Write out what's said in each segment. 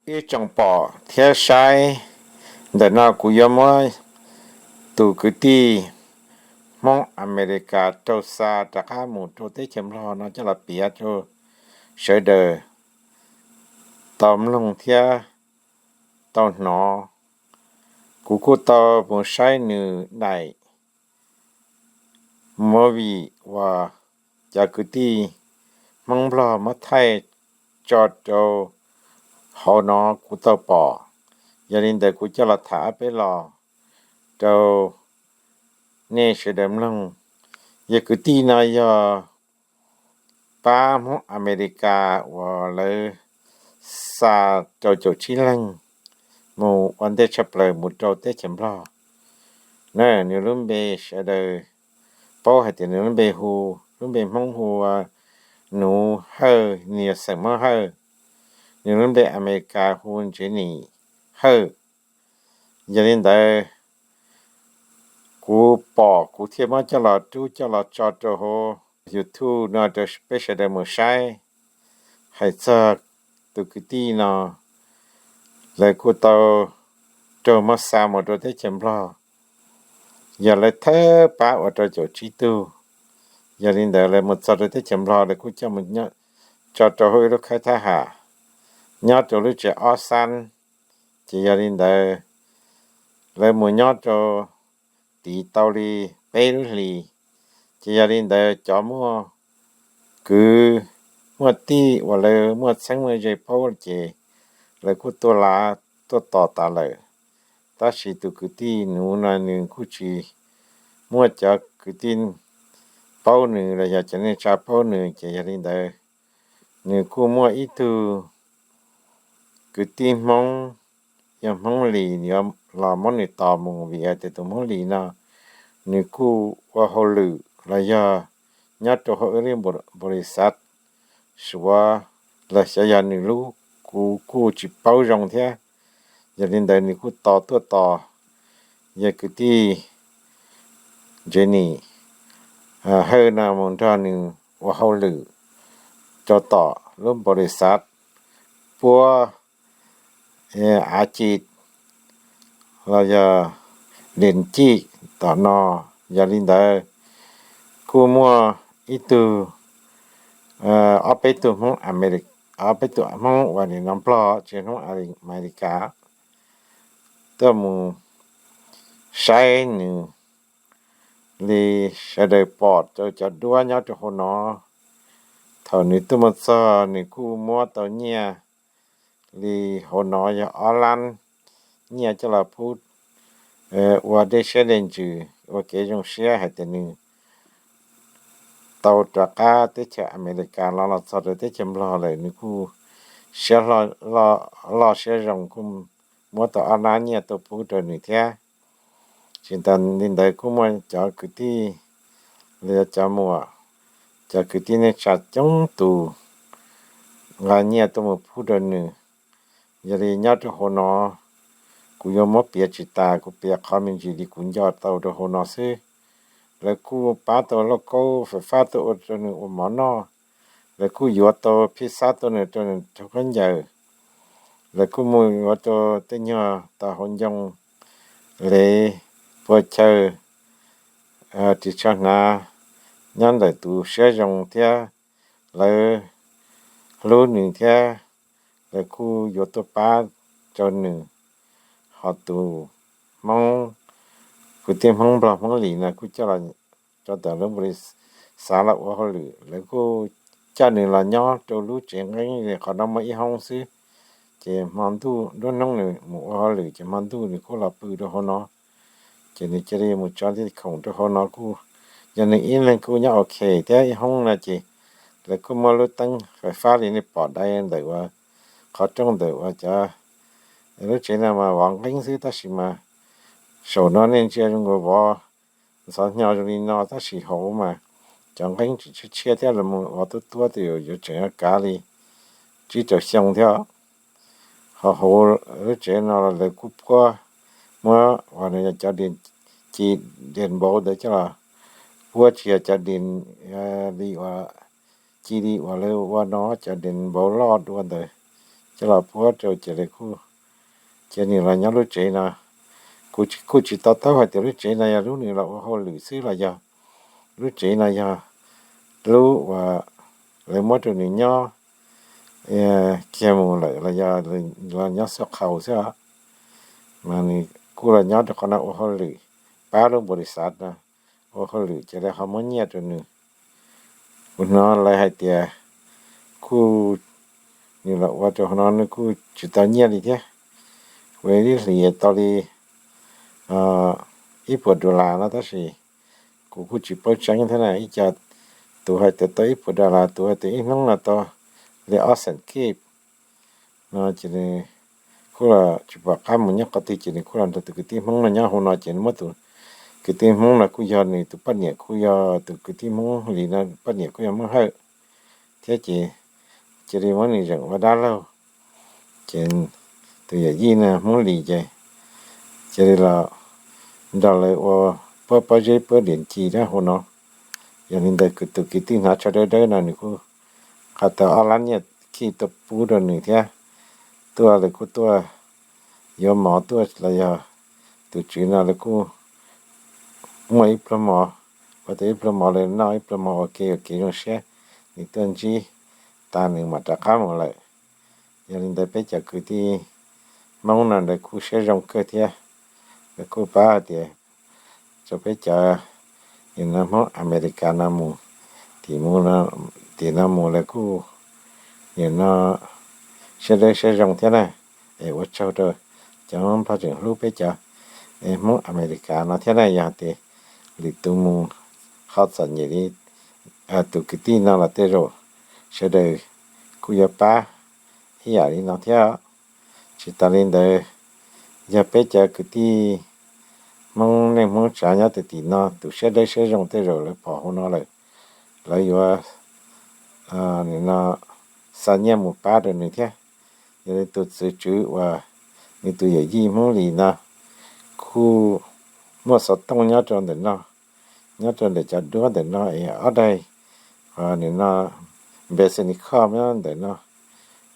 Ib tsoom pom thiab saib, ntawm no kuv yuav muab tus kwv tij Hmoob Amelikas raug xa rov qab mus rau teb chaws Nplog no coj los piav rau sawv daws tau mloog thiab tau hnov. Kuv kuj tau mus saib nws daim movie uas cov kwv tij Hmoob Nplog muab thaij tso rau hauv no kuv tau pom. Yog li ntawd kuv coj los tham ob peb los rau nej sawv daws mloog. Yog kwv tij no yog pab Hmoob Amelikas uas lawv xa rau caum tsib leeg mus ua ntej tshaj plaws mus rau teb chaws Nplog na. Nws lub npe sawv daws paub hais tias nws lub npe hu, lub npe Hmoob hu ua Nuv Hawj, nws yog xeem Hmoob Hawj. Nws lub npe Amelikas hu Jenny Hawj. Yog li ntawd, kuv pom kuv thiaj muab coj los rub coj los tso rau hauv YouTube no rau peb sawv daws mus saib. Hais txog tus kwv tij no, lawv kuj tau raug muab xa mus rau teb chaws Nplog. Yog lawv thawb pab ua rau caum tsib tug. Yog li ntawd lawv mus txog rau teb chaws Nplog lawv kuj coj mus tso rau hauv ib lub khawb thab ham nyob rau lub tsev ob xab. Ces yog li ntawd lawv mus nyob rau tid tau li peb lub hlis. Ces yog li ntawd cov muaj kwv muaj tij uas lawv muaj txheeb muaj ze paub ces lawv kuj tuaj lav tuaj tos tas lawm. Tab sis tus kwv tij Nuv no nws kuj tsis muaj cov kwv tij paub nws los yog cov neej tsa paub nws, ces yog li ntawd nws kuj muaj ib tug kwv tij Hmoob, yog Hmoob Lis, los muab nws tos mus vim hais tias tus Hmoob Lis no nws kuj ua hauj lwm los yog nyob rau hauv ib lub npaus lis xav Suav los xyov yog nws lub, kuv kuj tsis paub zoo thiab. Yog li ntawd nws kuj tos tuaj tos yog kwv tij Jenny Hawj no mus nrog nws ua hauj lwm rau tom lub npaus lis xav puab av ci los yog dees cij tom no. Yog li ntawd kuj muaj ib tug, ob peb tug Hmoob Amelikas, ob peb tug Hmoob uas nim no Nplog tsis Hmoob Amelikas tuaj mus saib nws li sawv daws pom rau cov duab nyob rau hauv no. Thaum nws tuaj mus txog nws kuj muab tau nyiaj li hauv no yog ob lab nyiaj coj los pub ua dej siab dej ntsws ua kev zoo siab hais tias nws tau rov qab teb chaws Amelikas los los txog rau teb chaws Nplog lawm nws kuj siab loj siab zoo kuj muab tau ob lab nyiaj tuaj pub rau nws thiab. Tsis tas li ntawd kuj muaj cov kwv tij los yog cov muam, cov kwv tij neej tsa coob tus nqa nyiaj tuaj mus pub rau nws. Yog li nyob rau hauv no kuv yuav muab piav tsis tas, kuv piav qhov me ntsis li kuv nco tau rau hauv no xwb. Lawv kuj pab tau lauj kaub fais fab tuaj ua rau nws ua mov noj. Lawv kuj yuav tau phij xab tuaj nws rau nws rhaub khaub ncaws. Lawv kuj mus yuav tau tej nyuag tau hauv ncoo, lev, pua chaw, ris tsho hnav, nyob ntawm tus siab zoo thiab lawv hlub nws thiab lawv kuj yuav tuaj pab rau nws. Ho tus Hmoob, kwv tij Hmoob Nplog Hmoob Lis no kuj coj los rau tom lub npaus lis xav los ua hauj lwm, lawv kuj coj nws los nyob rau lub tsev nqeeb li qhov no muaj ib hoob xwb. Ces hmo ntuj nruab hnub nws mus ua hauj lwm ces hmo ntuj nws kuj los pw rau hauv no. Ces nws cia li mus tso tej khoom rau hauv no kuj, yog nws ib leeg kuj nyob ok thiab ib hoob no ces lawv kuj muaj lub teeb fais fab li nej pom dai ntawm uas qhov rooj ntawm uas cov, lub tsev no mas vov nqeeb xwb tab sis mas saum no nej ntsia zoo nkaus vov ntxhov hnyo zoo li no tab sis hauv mas cov nqeeb tseem tshiab tshiab thiab los mus vov tuab tuab twb yuav tseem kav li tsib rau xyoo thiab. Ho hauv lub tsev no lawv kuj puab muab uas cov ci dees npauv ntawd coj los puab tsis yog cov dees li uas ci li uas lawv ua no, cov dees npauv loj dua ntawd coj los puab rau ces lawv kuj cia nws los nyob lub tsev no. Kuv kuj tsis to taub hais tias lub tsev no yog lub nws los ua hauj lwm xwb los yog lub tsev no yog lub uas lawv muab rau nws nyob kiag mus lawm los yog los nyob xwb qhau xwb os. Mas nws kuj los nyob rau qhov no ua hauj lwm, pab lub npaum li xav no ua hauj lwm ces lawv ho muab nyiaj rau nws. Kuv hnov lawv hais tias kuj nws los ua rau qhov no nws kuj tsis tau nyiaj li thiab. Kuv ib hlis tau li ib puas dollar no tab sis kuv kuj tsis paub tseeb thiab na. Ib co tus hais tias tau ib puas dollar, tus hais tias ib hnub no tau li ob xees kib no ces nws kuj los tsis pom qab mus nyob qhov twg ces nws kuj los nrog tus kwv tij Hmoob no nyob hauv no ces nws muab tus kwv tij Hmoob no kuj yog nws tus poj niam kuj yog tus kwv tij Hmoob li no, poj niam kuj yog Hmoob Hawj thiab ces cia li muab nws zeem ua dab laug. Ces tus yawm yij no Hmoob Lis ces cia li los nrog lawv ua pob pob zeb pob diam ncig dab hauv no. Yog li ntawd tus kwv tij hnav tsho dawb dawb no nws kuj qhia tau ob lab nyiaj khij tuaj pub rau nws thiab. Tuaj lawv kuj tuaj yuav mov tuaj los yog tus tswv no lawv kuj muaj ib pluag mov, ua tau ib pluag mov lawv noj ib pluag mov ua ke ua kev zoo siab, nws tuaj ntsib tas nws mam rov qab mus lawm. Yog li ntawd peb cov kwv tij Hmoob no lawv kuj siab zoo kawg thiab, lawv kuj pab hais tias rau peb cov nim no Hmoob Amelikas no mus, tim mus, tim no mus lawv kuj nim no siab dawb siab zoo thiab na. Es ua tsaug rau cov Hmoob Nplog tseem hlub peb cov Hmoob Amelikas no thiab na. Yog tias lwm tus mus ho txom nyem li tus kwv tij no los tej zaum sawv daws kuj yuav pab ib yam li no thiab. Tsis tas li ntawd, yog peb cov kwv tij Hmoob neej Hmoob tsav nyob tim tim no tus siab dawb siab zoo tej zaum lawv pom hauv no lawm, lawv yuav nim no xa nyiaj mus pab rau nws thiab. Yog li tus tswv uas nws tus yawm yij Hmoob Lis no kuj muaj xov tooj nyob rau ntawm no, nyob rau ntawm cov duab ntawm no es ob daig nim no npe xi ni khoj nyob ntawm no.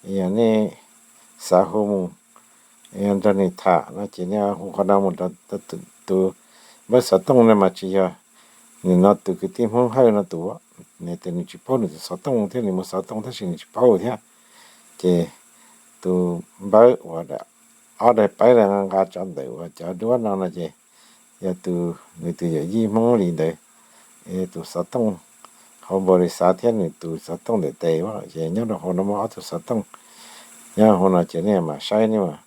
Yog nej xav hu mus nrog nws tham no ces nej hu qhov no mus rau tus npawb xov tooj no mas tsis yog nim no tus kwv tij Hmoob Hawj no tus, nws tias nws tsis paub nws tus xov tooj thiab, nws muaj xov tooj tab sis nws tsis paub thiab. Ces tus npawb uas ob daig pawb nqa tso ntawm uas cov duab no no ces yog tus, nws tus yawm yij Hmoob Lis ntawd tus xov tooj hauv npaum li xav thiab nws tus xov tooj ntawm tes ces nyob rau hauv no muaj ob tug xov tooj nyob hauv no ces nej mam saib nej mam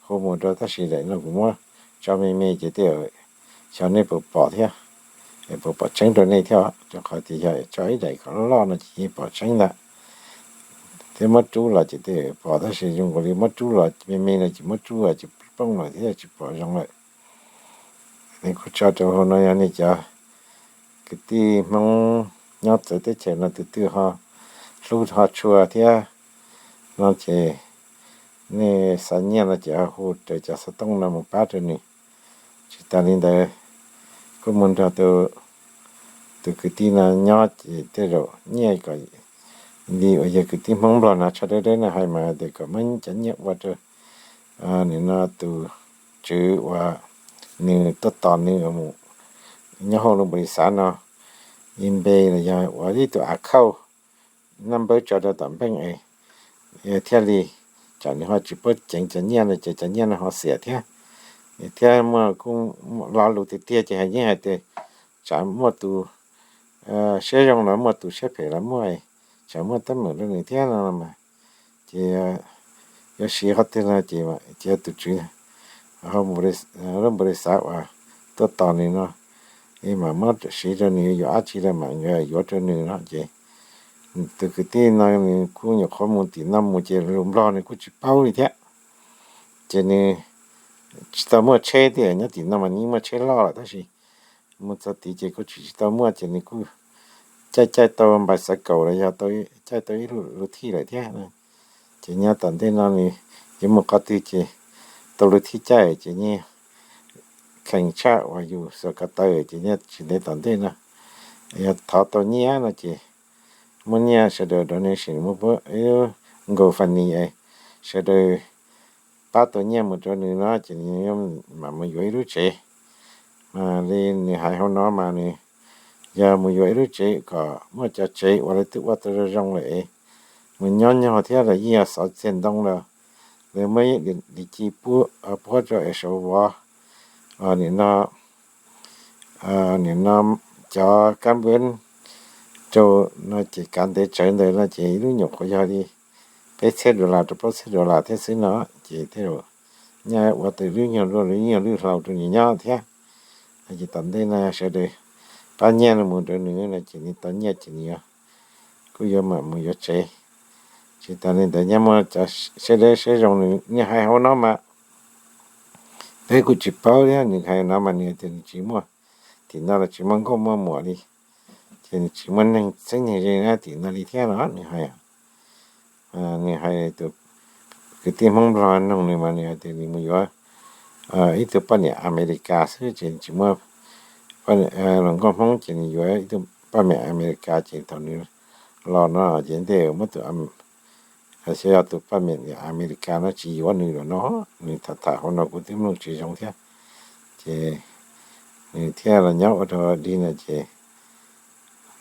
hu mus rau tab sis daim no kuv muab tso me me ces tej zaum xyov nej puas pom thiab, puas pom tseeb rau nej thiab rau qhov tias yog tso ib daim kom loj loj no ces yeej pom tseeb ntag. Thiab muab rub los ces tej zaum pom tab sis zoo nkaus li muab rub los me me no ces muab rub los ces poob lawm thiab tsis pom zoo lawm. Kuv tso rau hauv no yog nej cov kwv tij Hmoob nyob txawv teb chaws no tus twg ho hlub ho tshua thiab no ces nej xav nyiaj no ces ho hu raws cov xov tooj no mus pab rau nws. Tsis tas li ntawd, kuj mus nrog tus kwv tij no nyob ces tej zaum nyiaj kom li uas yog kwv tij Hmoob Nplog no tsho dawb dawb no hais mas tias kom muab cov nyiaj ua rau nim no tus tswv uas nws tuaj tos nws mus nyob hauv lub npaum li xav no, ib npe los yog ua ib tug a khauj naj npawb tso rau tom npeej thiaj li tsam nws ho tsis paub ceev cov nyiaj no ces cov nyiaj no ho xiam thiab. Thiab muaj kuj lo lus tiag tiag ces hais yeej hais tias tsam muaj tus siab zoo los muaj, tus siab phem los muaj, tsam muaj teeb meem rau nws thiab no mas ces yuav siv qhov twg no ces cia tus tswv lub npaum li xav uas tuaj tos nws no es mam muab siv rau nws, yuav dab tsi los mam yuav rau nws no ces tus kwv tij no nws kuj nyuam qhuav mus tim no mus ces lus Nplog nws kuj tsis paub li thiab. Ces nws tsis tau muaj tsheb thiab, nyob tim no mas nws muaj tsheb loj lawm tab sis mus txog tid ces kuj tsis tsis tau muaj ces nws kuj caij caij tau npais xav kaum los yog caij tau ib lub thij lawm thiab. Ces nyob tom ntej no nws yuav mus qhov twg ces tau lub thij caij ces nyiaj kheev tshaj uas yus xav ko taw ces nyob tsis ntev tom ntej no yog thov tau nyiaj no ces muab nyiaj sawv daws donation, muab pub GoFundMe, sawv daws pab tau nyiaj mus rau nws no ces nws mam mus yuav ib lub tsev. Mas li nws hais hauv no mas nws yog mus yuav ib lub tsev kom muaj cov tsev uas lawv twb ua tau zoo zoo lawm, mus nyob nyog thiab los yeej yog xov txiag ntoo los lawv muab ib dim ci puab rau es saum vov nim no, nim no cov kab npab rau no ces kav ntev tsawv ntawd no ces ib lub nyuam qhuav yog li peb txhiab dollar rau plaub txhiab dollar thiab xwb no ces tej zaum nyaj ua tau lub nyuag luaj lub nyuag lwj hlau rau nws nyob thiab. Ces tom ntej no sawv daws pab nyiaj no mus rau nws no ces nws tau nyiaj ces nws kuj yuav mam mus yuav tsev. Tsis tas li ntawd nyob muaj cov siab dawb siab zoo nws hais hauv no mas peb kuj tsis paub thiab, nws hais no mas nws tias nws tsis muaj, tim no los tsis muaj nkauj muaj muam li, ces nws tsis muaj neeg txheeb neeg ze na tim no li thiab no nws hais. Nws hais tus kwv tij Hmoob Nplog noog nws mas nws hais tias nws mus yuav ib tug poj niam Amelikas xwb ces tsis muaj hluas nkauj Hmoob ces nws yuav ib tug poj niam Amelikas ces thaum nws los no ces ntej muab tus, xyov yog tus poj niam Amelikas no tsis yuav nws lawm no, nws tham tham hauv no kuv twb mloog tsis zoo thiab. Ces nws thiaj los nyob ua rau dig no ces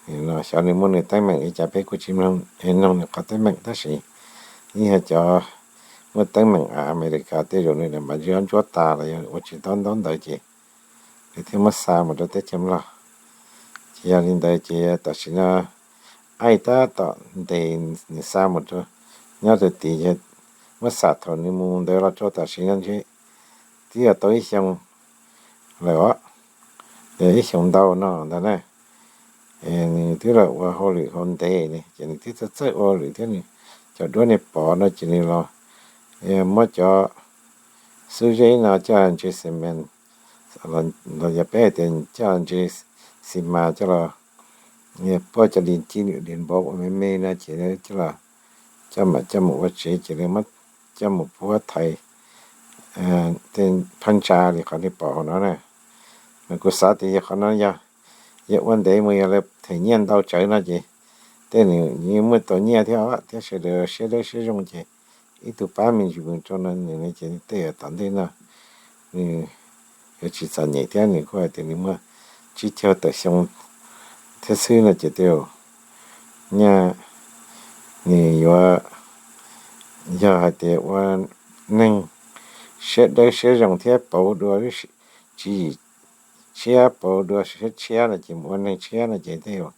xyov nws muaj nws teeb meem li cas peb kuj tsis mloog, noog nws qhov teeb meem tab sis ib yog cov muaj teeb meem Amelikas tej zaum nws mam ntsuab ntsuab tas los yog ua tsis tau ntaub ntawv ces nws thiaj muab xa mus rau teb chaws Nplog. Ces yog li ntawd ces tam sim no aib tab tom ntes nws xa mus rau nyob rau tid, muab xam thaum nws mus ntawd los rau tam sim no ntshe twb yog tau ib xyoo lawm os, ib xyoo ntau no ntag na. Nws twb los ua hauj lwm hauv ntev ne ces nws twb txawj txawj ua hauj lwm thiab nws cov duab nej pom no ces nws los muab cov xub zeb no coj ntse xi mas, los yog peb hais tias coj ntse xi mas coj los puab cov li ci li npav ua me me no ces coj los, coj mam coj mus ua tsev ces lawv muab coj mus puab thaiv tej phab ntsa li qhov nej pom hauv no na. Mas kuv xav tias yog qhov no yog, yog ua ntev mus yog lawv them nyiaj ntau tsawv no ces tej nws yeej muaj tau nyiaj thiab os, thiab sawv daws siab dawb siab zoo ces ib tug pab me ntsis mus rau no nws ces tej tom ntej no nws yuav tsis txom nyem thiab nws kuj hais tias nws muaj tsib caug tawm xyoo thiab xwb no ces tej zaum nyaj nws yuav yog hais tias ua neeg siab dawb siab zoo thiab pauv dua tswv yim tshiab, pauv dua siab tshiab no ces mus ua neeg tshiab no ces tej zaum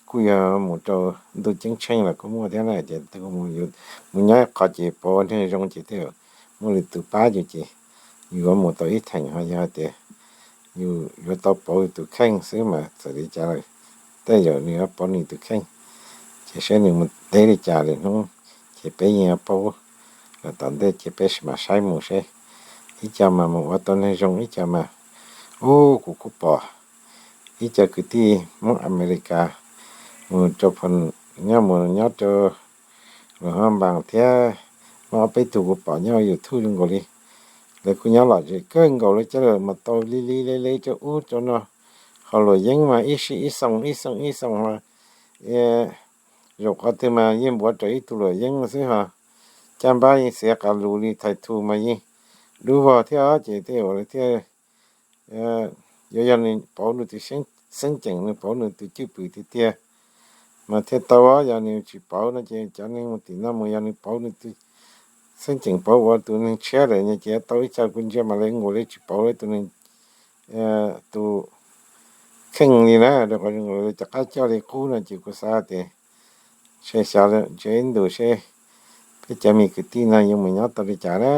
kuj yog mus rau ntuj ceeb tsheej los kuj muaj thiab na ces mus nyob ib qho ces pauv ua neeg zoo ces tej zaum muaj lwm tus pab yus ces yus yuav mus tau ib theem ho yog hais tias yus yuav tau pauv yus tus kheej xwb mas txawm li cas lawm tej zaum nws yuav pauv nws tus kheej. Ces saib nws mus ntev li cas lwm hnub ces peb yeej yuav paub lawm tom ntej ces peb mam saib mus seb ib co mas mus ua tau neeg zoo ib co mas. Ub, kuv kuj pom ib co kwv tij Hmoob Amelikas mus rau pha nyob mus nyob rau Luam Haj Npas thiab muaj ob peb tug kuv pom nyob YouTube zoo nkaus li. Lawv kuj nyob lom zem kawg nkaus li, coj lawv mas tau li li le le rau ub rau no. Ho luam yeeb mas ib sij ib xoo ib xoo ib xoo ho zaum qhov twg mas yeej npuav rawv ib tug luam yeeb xwb ho caj npab yeej xiav qas lus li thais thu mas yeej dub vog thiab ces tej zaum lawv thiaj yuav yog nws pauv nws tus xeeb ceem, nws pauv nws tus cwj pwm tiag tiag mas thiaj tau. Yog nws tsis pauv no ces cov neeg mus tim no mus yog nws pauv nws tus xeeb ceem pauv ua tus neeg tshiab lawm ces tau ib co kuv ntsia mas lawv nkaus li tsis pauv lawv tus neeg tus kheej li na, rau qhov zoo nkaus li cov qab coj li qub no ces kuv xav tias ntshe xyov ntshe ib ntus seb peb cov me kwv tij no yuav mus nyob tau li cas na.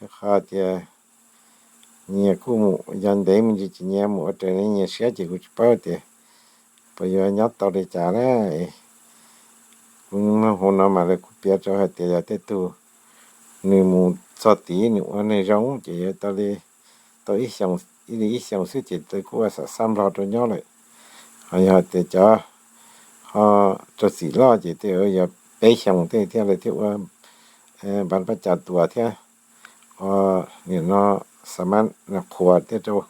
Rau qhov tias nyias kuj mus yog ntev me ntsis ces nyias mus ua raws nyias siab ces kuv tsis paub tias puas yuav nyob tau li cas na. Kuv mloog hauv no mas lawv kuj piav rau hais tias yog tej tug nws mus txog tid nws ua neeg zoo ces yuav tau li, tau ib xyoos, ib li ib xyoos xwb ces lawv kuj ua xam xaj nplog rau nyob lawm. Ho yog hais tias cov ho rau txim loj ces tej yog peb xyoos tej thiaj li thiaj ua npab pab cas tuas thiab, nim no xa mab qhuas thiab rau,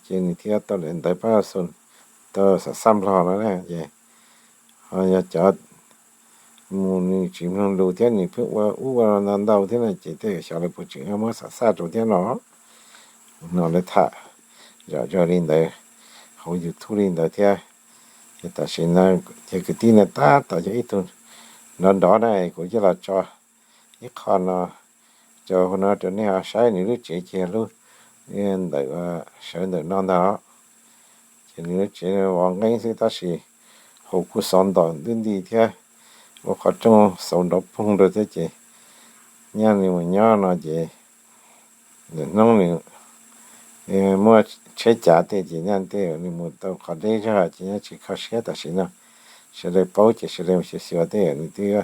ces nws thiaj tau daim ntawv pab xo tau xam xaj nplog no na. Ces ho yog cov mus nws tsis mloog lus thiab nws pheej ua ub ua no ntau ntau thiab no ces tej zaum xyov lawv puas tseem muab xam xaj rau thiab no. No lawv tham zom zaws li ntawd hauv YouTube li ntawd thiab. Ces tam sim no ces kwv tij no tab tom yog ib tug nrov nrov na, kuv coj los tso ib qho no rau hauv no rau nej ho saib. Nws lub tsev ces yog lub ntawm sawv ntawm no ntag os. Ces nws lub tsev vov nqeeb xwb tab sis hauv kuj xov ntom ntub nti thiab, ua qhov rooj xauv nrov poog rau thiab ces nyaj nws mus nyob no ces nws hnub nws muaj tsheb cav tej ces nyaj tej nws mus tau qhov deb zog ces nyaj tsis kho siab tam sim no. Sawv daws paub ces sawv daws mus xyuas xyuas tej nws twb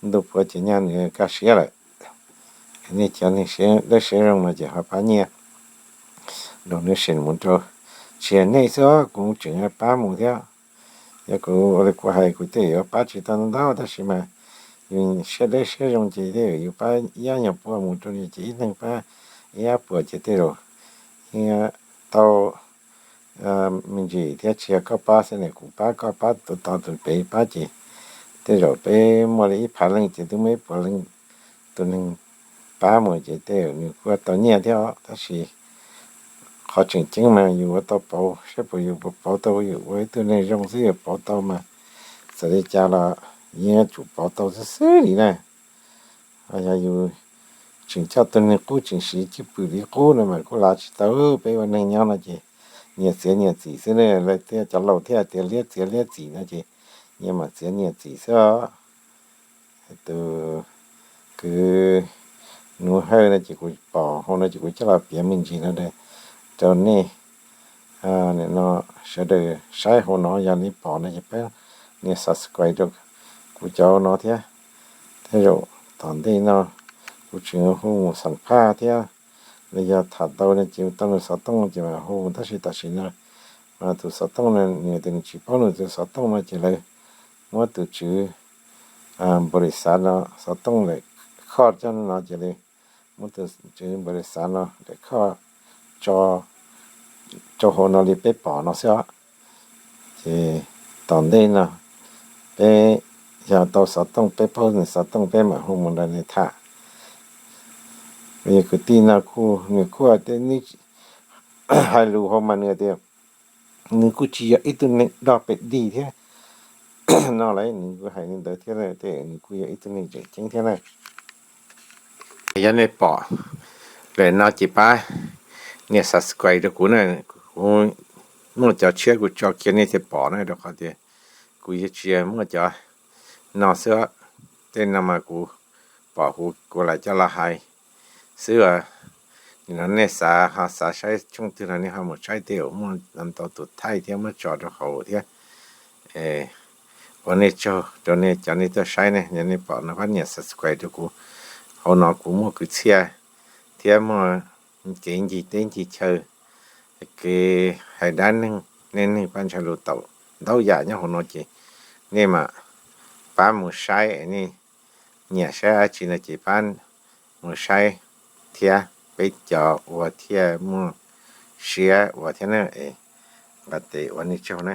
ntuj puav ces nyaj nws kaj siab lawm. Nej cov neeg siab dawb siab zoo no ces ho pab nyiaj donation mus rau, tsis yog nej xwb, kuv tseem pab mus thiab. Yog kuv ua li kuv hais kuv tej yuav pab tsis tau ntau tab sis mas yus siab dawb siab zoo ces tej zaum yus pab ib nyuag puas mus rau ces ib leeg pab ib puas ces tej zaum tau me ntsis thiab. Tsis yog koj pab xwb ne, kuv pab koj pab tus tod tus pem pab ces tej zaum peb muaj li ib phav leej ces twb muaj ib puas leej tus neeg pab mus ces tej zaum nws kuj tau nyiaj thiab os. Tab sis qhov tseem ceeb mas yus ua tau pauv saib puas yus puas pauv tau, yus ua ib tug neeg zoo xwb yus pauv tau mas txawm li cas los yeej yuav tsum pauv tau xwb xwb li na. Yog yus tseem coj tus neeg qub tseem siv cwj pwm li qub no mas kuj lav tsis tau. Peb ua neeg nyob no ces nyias txiav nyias txim xwb ne. Lawv thiaj cov laus thiaj tias liab txiav liab txim no ces nyias mam txiav nyias txim xwb os. Tus kwv Nuv Hawj no ces kuv pom hauv no ces kuv coj los piav me ntsis no rau nej no sawv daws saib hauv no. Yog nej pom no ces pab nias subscribe rau kuv cov no thiab. Tej zaum tom ntej no kuv tseem hu mus xam phaj thiab los yog tham tau no ces tau nws xov tooj ces mam hu mus tab sis tam sim no mas tus xov tooj no nws tias nws tsis paub nws tus xov tooj no ces lawv muab tus tswv npaum li xav no xov tooj lawm khoj coj no ces lawv muab tus tswv npaum li xav no lawm khoj tso rau hauv no li peb pom no xwb os. Ces tom ntej no peb yog tau xov tooj, peb paub nws xov tooj peb mam hu mus nrog nws tham. Yog kwv tij no kuj nws kuj hais lus hauv mas nws tias nws kuj tsis yog ib tug neeg dog pem dig thiab no lawm, nws kuj hais li ntawd thiab, nws kuj yog ib tug neeg tseem ceeb thiab na. Yog nej pom lawm no ces pab nias subscribe rau kuv na, kuv muaj cov tshiab kuv tso kiag nej thiaj pom na, rau qhov tias kuv yeej tsis muaj cov no xwb. Tej no mas kuv pom kuv kuv lam coj los hais xwb os. Nim no nej xav ho xav saib tshooj twg los nej ho mus saib, tej zaum muaj ntau tus thaij thiab muab tso rau hauv thiab. Ua nej tsaug rau nej cov nej tuaj saib ne, yog nej pom no pab nias subscribe rau kuv. Hauv no kuv muaj kwv txhiaj thiab muaj kev ncig teb ncig chaw, kev hais dab neeg, neej neeg paj ntshai lus taum ntau yam nyob hauv no ces nej mam pab mus saib, nej nyiam saib dab tsi no ces pab mus saib thiab, peb cov ua thiaj muaj siab ua thiab na. Nqa tes ua nej tsaug na.